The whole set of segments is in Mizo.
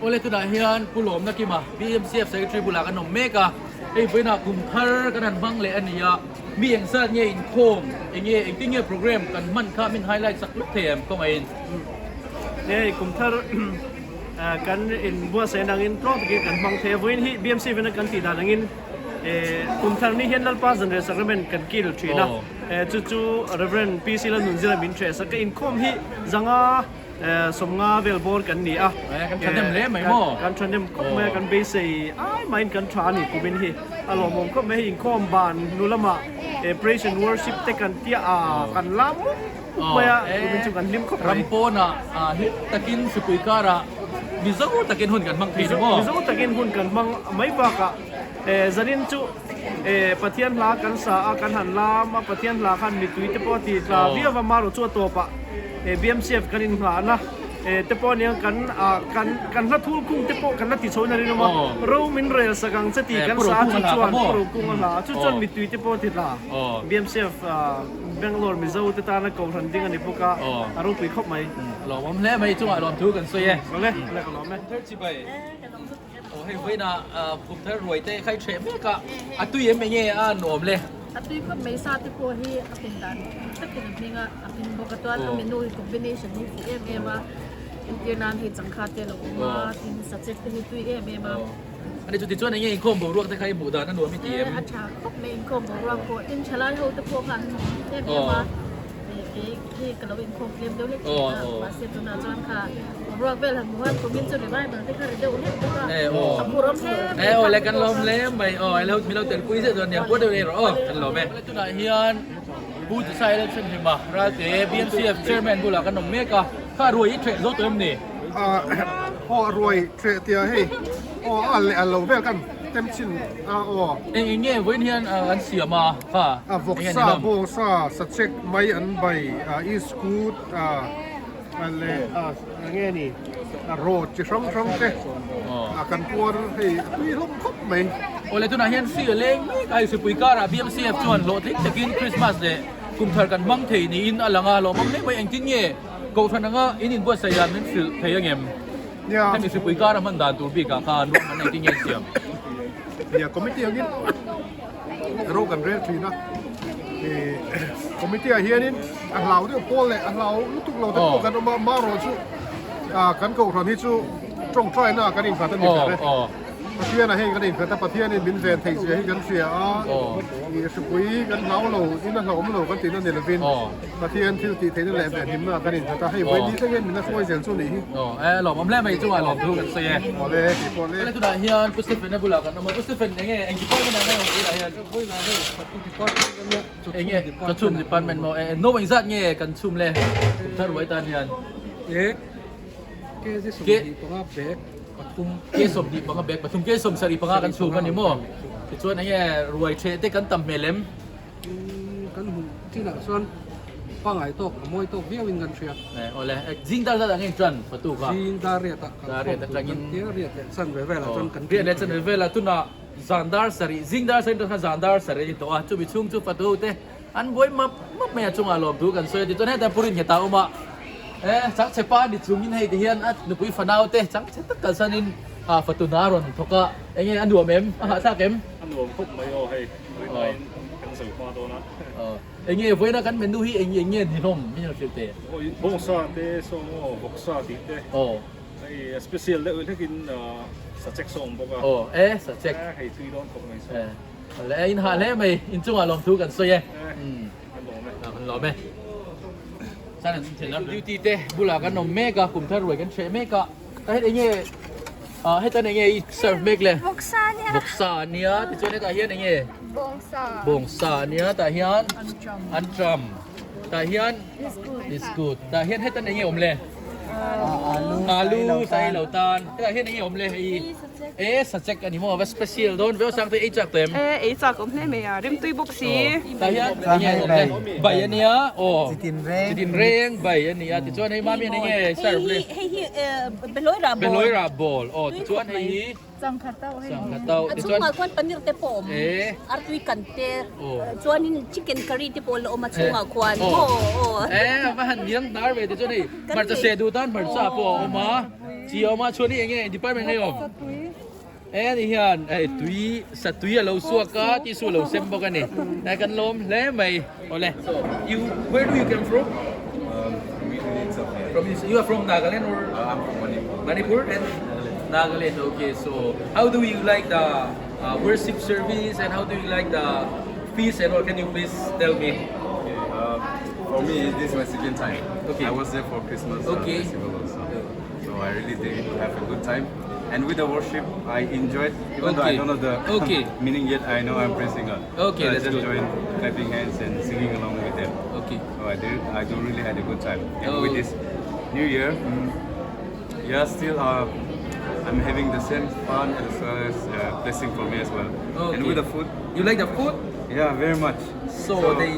Awle tunah hian Pu Lawmna Kima BMCF Secretary bulah kan awm mek a, hei vawiinah kum thar kan han hmang leh a ni a, mi engzat nge inkhawm, enge engtin nge program kan hman kha min highlight sak lawk thei em kawngaihin? Hei kum thar kan inbuatsaih angin tluang takin kan hmang thei a, vawiin hi BMC vena kan tih dan angin kum thar ni hian Lalpa Zanriah Sacrament kan kil thin a, chu chu Rev. PC Lalnunzira min hreh sak a, inkhawm hi zanga Sawmnga vel bawr kan ni a. Kan thahnem hle mai maw? Kan thahnem khawp mai a, kan beisei ai maiin kan tha a ni kumin hi. A lawmawm khawp mai, hei inkhawm ban hnu lamah praise and worship te kan tia a, kan lam mup mup mai a, kumin chu kan hlim khawp mai. Ram pawnah hlim takin Sipui karah Mizo takin hun kan hmang thei ni maw? Mizo takin hun kan hmang mai bakah zanin chu Pathian hla kan sa a, kan han lam a, Pathian hla khan mitui te pawh a ti tla viau a, marawh chu a tawpah BMCF kan innghahna te pawh ania kan kan kan hla thul kung te pawh kan la ti chho in a rinawm a, ro min rel sak ang che tih kan sa a, chu chuan Pu Rokunga hla chu chuan mitui te pawh a ti tla. BMCF Bangalore Mizo te tana kohhran ding a ni bawk a, a ropui khawp mai. Lawmawm hle mai chungah lawmthu kan sawi e. Awle, awle ka lawm e. Aw hei vawiinah kum thar ruai te kha i hreh mek a, a tui em enge a nuam le? A tui khawp mai sa te pawh hi a pin dan takin a hming a, a hming bawk a chuan a menu hi combination hi fuh em em a, entir nan hei changkha te a lo awm a, tin sachek te hi tui em em a. Ani chuti chuan enge inkhawm boruak te kha i hmuh dan a nuam i ti em? A tha khawp mai inkhawm boruak pawh, tin thalai ho te pawh kha an hmuh em em a. Kei hi ka lo inkhawm tlem deuh hlek thin a, mahse tunah chuan kha boruak vel han hmu a, kumin chu revival te kha ri deuh hlek bawk a, a phur awm hle mai. E aw le kan lawm hle mai aw, ilo min lo tel pui zet dawn nia, puar deuh rei rawh aw, kan lawm e. Tunah hian Pu Desai Lalchhanhima Ralte BMCF Chairman bulah kan awm mek a, kha ruai i ṭheh zawk tawh em ni? Aw ruai ṭheh tia hei aw a al leh al lo vel kan tem chin a aw. Eng eng nge vawiin hian an siam a kha? A vawksa, bawngsa, sachek mai an bai, iskut leh eng nge ni rawt chi hrang hrang te kan puar hei a tui hlawm khawp mai. Awle tunah hian si a leng mek a, Sipui karah BMCF chuan hlawhtling takin Christmas leh kumthar kan hmang thei niin a lang a, lawmawm hle mai. Engtin nge Kohhran anga in inbuatsaih dan min hrilh thei angem? Hemi Sipui kara hman dan tur bikah khan ruahmanna engtin nge an siam? Nia, committee angin ro kan rel thin a, committee ah hianin a hlau deuh pawl leh a hlau lutuk lo te pawh kan awm a, marawh chu kan kohhran hi chu tawngtaina ah kan innghat a ni ber e. Pathian ah heng kan innghat a, Pathianin min ven theih zia hi kan hria a, hripui kan hlau lo in a hlauhawm lo kan tihna ni lovin Pathian thil tih theihna leh venhimna ah kan innghat a, hei vawi ni thleng hian min la hruai zel chu nih hi. Aw e lawmawm hle mai chungah lawmthu kan sawi e. Awle tih pawh le. Awle tunah hian Pu Stephen-a bulah kan awm a, Pu Stephen enge eng department ah nge awm tunah hian? Vawiinah hei Fatu department a nia, Enge Chawchhum department maw? E no engzat nge kan chhum le Kumthar ruai tan hian? E KG 25 bag pathum. K 25 bag pathum, K 75 kan chhum a ni maw? Tichuan enge ruai ṭheh te kan tam hmel em? Kan hmuh chinah chuan pangai tawk a mawi tawk viau in kan hria. Awle, zing dar zat ah nge chuan fatu kha? Zing dar riat ah kan khawm tur kan tia riat leh chan ve velah chuan kan Riat leh chan ve velah tunah zan dar sarih, zing dar sarih atang khan zan dar sarih a ni tawh a, chumi chhung chu fatu ho te an buai map map mai a chungah lawmthu kan sawi a tichuan hetah Purin nghet ah a awm a, e changchhe pa ni chungin hei ti hian a nupui fanau te changchhe tak kalsanin fatu hna a rawn thawk a, enge a nuam em? A hahthlak em? A nuam khawp mai aw hei. Rinaiin kan zo hma dawn a. Enge vawiina kan menu hi eng eng nge ni hlawm min rawn hrilh teh? Bawngsa te saw maw vawksa tih te. Aw. Hei a special deuh hlekin sachek saw awm bawk a. Aw e sachek. Hei tui dawn khawp mai saw. E in hah hle mai inchungah lawmthu kan sawi e. Kan lawm e. Kan lawm e. Duty te bulah kan awm mek a kum thar ruai kan hreh mek a. Ta het enge ah hetan enge i serve mek le? Vawksa ania. Vawksa ania tichuan hetah hian enge? Bawngsa. Bawngsa ania tah hian anṭam tah hian biscuit tah hian hetan enge awm le? Alu sai lo tan hetah hian enge awm le hei? E sachek ani maw va special dawn veu sang te ei chak tem. E ei chak awm hle mai a rimtui bawk si. Tah hian enge awm le? Bai ania aw chitin reng bai ania tichuan hei mami an enge serve le? Hei hi behlawi rah ball. Behlawi rah ball aw tichuan hei hi Changkhat tauh hei. Changkhat tauh A chhungah khuan paneer te pawh awm artui kan te chuanin chicken curry te pawh la awm a chhungah khuan aw aw. E a va han niang hnar ve tichuan hei hmarcha seh duh tan hmarcha pawh a awm a. Chi a awm a, chuan hi eng nge department nge awm? E ani hian hei tui satui a lo suak a, tissue a lo sem bawk a ni. E kan lawm hle mai. Awle, so you where do you came from? From you are from Nagaland or? I'm from Manipur. Manipur and Nagaland. Okay, so how do you like the uh, worship service and how do you like the feast and all? Can you please tell me? Okay, uh, for me, this is my second time. Okay. I was there for Christmas uh, Okay. festival also. So I really did have a good time. And with the worship, I enjoyed, even though I Okay. don't know the Okay. meaning yet, I know I'm praising God. Okay, so I that's just good. joined clapping hands and singing along with them. Okay. So I did, I do really had a good time. And Oh. with this new year, mm, yeah, still uh, I'm having the same fun as well as uh, blessing for me as well. Okay. And with the food, You like the food? yeah, very much. So, they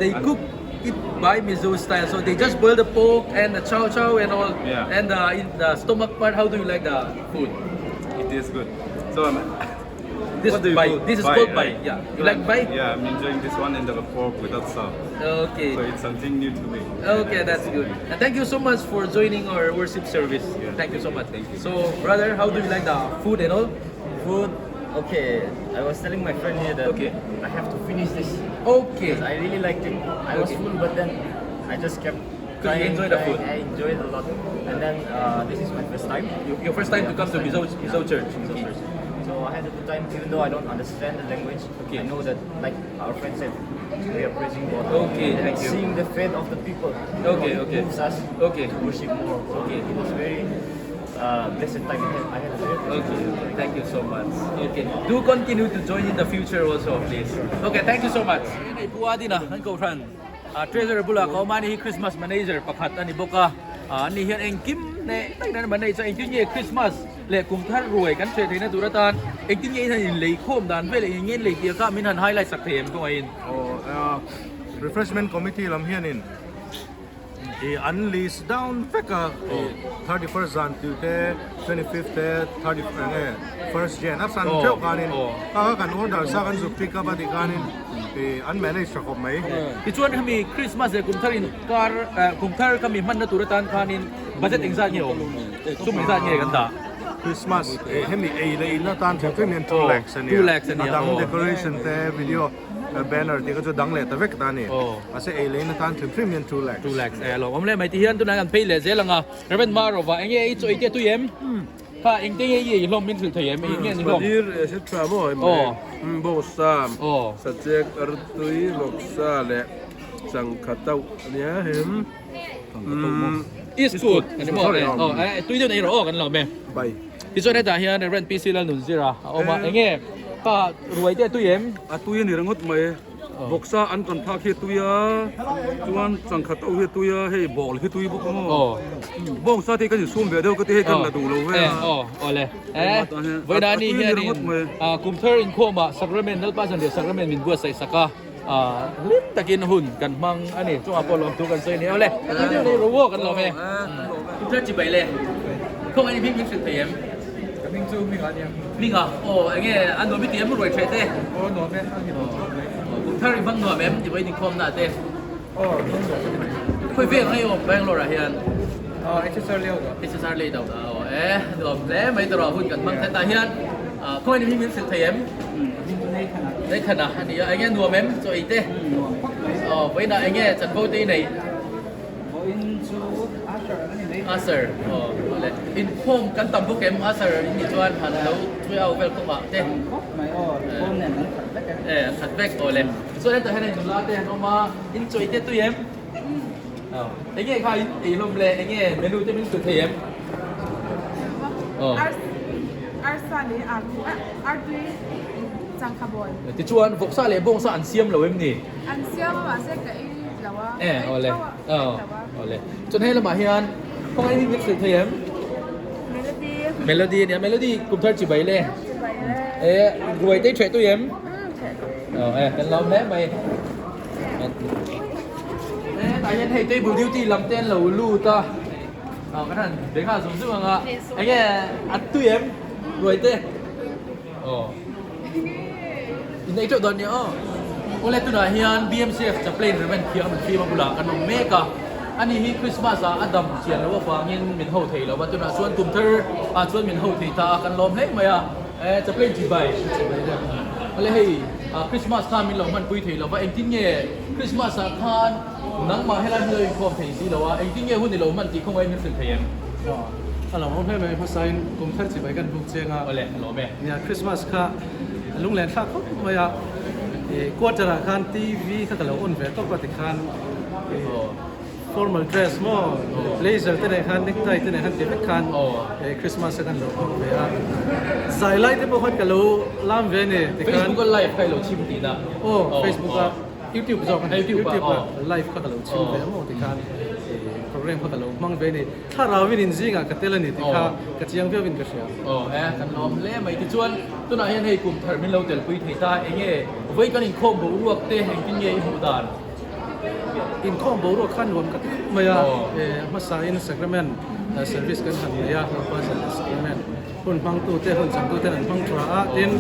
they I'm- cook it by Mizo style. So they just boil the pork and the chow chow and all. Yeah. And the in the stomach part. How do you like the food? It is good. So I'm, This what do you bai. call This is bai, called bai. right? Yeah. You like bai? Yeah, I'm enjoying this one and the pork without salt. Okay. So it's something new to me. Okay, that's good. And thank you so much for joining our worship service. Yeah. Thank you so much. Thank you. So, brother, how do you like the food and all? Food, okay. I was telling my friend here that Okay. I have to finish this. Okay. Because I really liked it. I was Okay. full, but then I just kept you trying. enjoy the trying. food? I enjoyed a lot. And then uh, this is my first time. Your, your first time to come to first Mizo, time. Mizo Church. Mizo Okay. Church. So I had a good time, even though I don't understand the language. Okay. I know that, like our friend said, we are praising God. Okay, And thank you. Seeing the faith of the people. Okay, it okay. Moves us Okay. to worship more. So Okay. It was very uh, blessed time. I had a very blessed Okay, time. thank you so much. Okay, do continue to join in the future also, please. Okay, thank you so much. Hei pu Adina an ko hran treasurer bula ka awm a ni hi Christmas manager pakhat a ni bawk a ani hian engkim leh tak in an manage a engtin nge Christmas leh kum thar ruai kan hre theihna tur atan engtin nge in han inlei khawm dan vel eng nge in lei tih kha min han highlight sak thei em kawngaihin. Aw refreshment committee lam hianin Ih an list down vek a ih 31st zan tih te 25th te 30 eng nge first jan a san theuh khanin kha kha kan order sa kan zuk pick up a tih khanin ih an manage tha khawp mai. Tichuan khami Christmas leh kum thar in kar kum thar khami hmanna tur atan khanin budget engzat nge awm sum engzat nge kan dah. Christmas hemi ei leh in atan theuh theuh hian 2 lakhs a nia a dang decoration te video Banner tih kha chu dang leh ta vek ta a ni. Mahse ei leh in atan hrim hrim hian 2 lakhs. 2 lakhs e alawm awm leh mai ti hian tunah kan phei leh zel ang a. Reverend Marova eng nge i chaw ei te tui em? Kha eng te nge i ei hlawm min hrilh thei em? Eng nge ni hlawm? Paneer etc maw em Aw. Bawngsa, Aw. Sachek, artui, vawksa leh changkha tauh a nia hem. Eastwood ani maw? Aw e tui deuh nei rawh aw kan lawm e. Bai. Tichuan hetah hian Reverend PC Lalnunzira a awm a, eng nge pa ruai te a tui em? A tui a ni ringawt mai. Vawksa an kan phak hi a tui a, chuan changkhat ho hi a tui a, hei ball hi tui bawk a maw. Bawngsa te hi kan insum ve deuh ka ti hei kan la duh lo ve a. Aw awle. E vawiin ni hianin kumthar inkhawmah Sacrament Lalpa Zanriah Sacrament min buatsaih sak a. Hlim takin hun kan hmang a ni. Chungah pawh lawmthu kan sawi a ni. Awle, tui deuh leh ro kan lawm e. Kumthar chibai le. Khawngaih ni hming min hrilh thei em? Ka hming chu Hminga a nia. Hminga? Aw, enge a nuam i ti em ruai threh te? Aw, nuam e, a ni nuam khawp mai. Kumthar i hmang nuam em? Ti vawiin inkhawmna te. Aw, hmang nuam ka ti mai. Khawi vel ngai awm Bangalore ah hian? Aw, HSR layout ah. HSR layout ah aw e, nuam hle mai tawrh hun kan hmang thet ah hian. Khawngaih ni hming min hrilh thei em? Nathan-a a ni a, enge nuam em chaw ei te? Nuam khawp mai. Aw, vawiinah enge chanvo te i nei? Vawiin chu Usher a ni mai. Usher, aw awle. Inkhawm kan tam bawk em Usher in nih chuan han lo thui au vel kawngah te. Tam khawp mai aw, inkhawm nen an khat vek e. E, an khat vek awle. Tichuan hetah hian hei nula te an awm a, in chaw ei te tui em? Aw, enge kha in ei hlawm le, enge menu te min hrilh thei em? Aw. Arsa leh alu, artui changkha bawl. Tichuan vawksa leh bawngsa an siam lo em ni? An siam a mahse ka ei lo a. E, awle, aw, awle. Chuan hei lamah hian khawngaih hi min hrilh thei em? Melody. Melody a nia, Melody kum thar chibai le. Chibai le. E, ruai te i ṭheh tui em? Umm, ṭheh tui. Aw, e, kan lo hle mai. E, tah hian hei table duty lam te an lo lut a. Aw kan han be nghal zung zung ang a. Enge a tui em? Ruai te. Aw. In ei teuh dawn nia aw. Awle tunah hian BMCF chaplain Reverend Thiang Nunfima bulah kan awm mek a. Ani hi Christmas ah a dam chian loh avangin min ho thei lo va, tunah chuan kum thar ah chuan min ho thei ta a, kan lawm hle mai a. Eh chaplain chibai ale hei Christmas khan min lo hmanpui thei lo va, engtin nge Christmas ah khan nangmah helai hmun lo inkhawm thei si lo a, engtin nge hun i lo hman tih khawngaih min hrilh thei em? A lo awm hle mai hmasain kum thar chibai kan buk cheng a. Awle a lawm e. Nia Christmas kha a lunglen thlak khawp mai a, quarter ah khan TV kha ka lo on ve tawp a tikhan Formal dress maw blazer te nen khan necktie te nen khan ti vek khan Christmas a kan lo hmang ve a, zai lai te pawh khan ka lo lam ve a ni tikhan. Facebook a live kha i lo chhim tihna. Aw Facebook a YouTube zawk a ni YouTube a live kha ka lo chhim ve a maw tikhan program kha ka lo hmang ve a ni, thlarauin in zingah ka tel a ni tih kha ka chiang viauin ka hria. Aw e kan lawm hle mai tichuan tunah hian hei kum thar min lo telpui thei ta enge vawi kan inkhawm boruak te engtin nge i hmuh dan? Inkhawm boruak kha nuam ka ti mai a, hmasain Sacrament service kan han nei a, Lalpa Zan Sacrament hun hmangtute, hun changtuten an hmang tha a, tin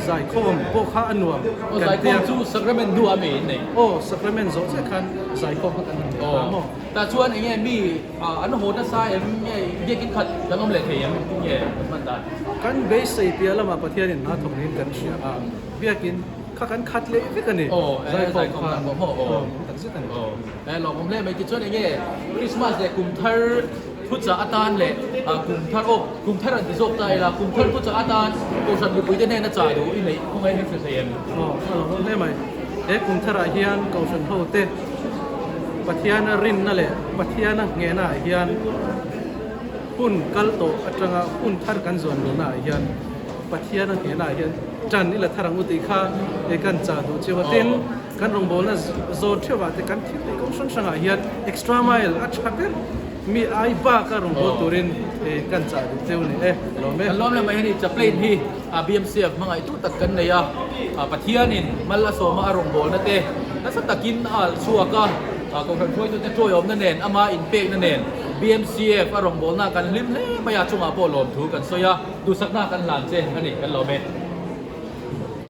zaikhawm pawh kha a nuam kan ti a. Zaikhawm chu Sacrament hnuah mi in nei? Aw, Sacrament zawh chiah khan zaikhawm kha kan han nei ta maw? Tah chuan enge mi an haw nasa em nge biakin khat kan awm leh thei em nge kan hman dan? Kan beisei piah lamah Pathianin hna thawk niin kan hria a, biakin Kha kan khat leh vek a ni. Aw, zaikhawm kha aw, tak zet a ni. Aw, lawmawm hle mai. Tichuan enge Christmas leh kum thar thuchah atan leh kum thar aw, kum thar an ti zawk ta ila, kum thar thuchah atan Kohhran mipuite hnena chah duh i neih khawngaih min hre thei em? Aw, a lawmawm hle mai. He kum tharah hian Kohhran hote Pathiana rinna leh Pathiana nghehnaah hian hun kal tawh atanga hun thar kan zawn luhnaah hian Pathiana nghehnaah hian Ṭan i la thar ang u tih kha e kan chah duh chiu a, tin kan rawngbawlna zawn theuh ah te kan thil tih kawng hrang hrang ah hian extra mile a tha ber mi ai bak a rawngbâwl turin e kan chah duh cheu ni e, lawm e. Kan lawm leh mai a ni, Chaplain hi BMCF hmangaihtu tak kan nei a, Pathianin mal a sawma a rawngbawlna te nasa takin a alh chhuak a, Kohhran hruaitute ṭawiawmna nen ama inpekna nen BMCF a rawngbawlna kan hlim hle mai a, chungah pawh lawmthu kan sawi a, duhsakna kan hlan che a ni, kan lawm e.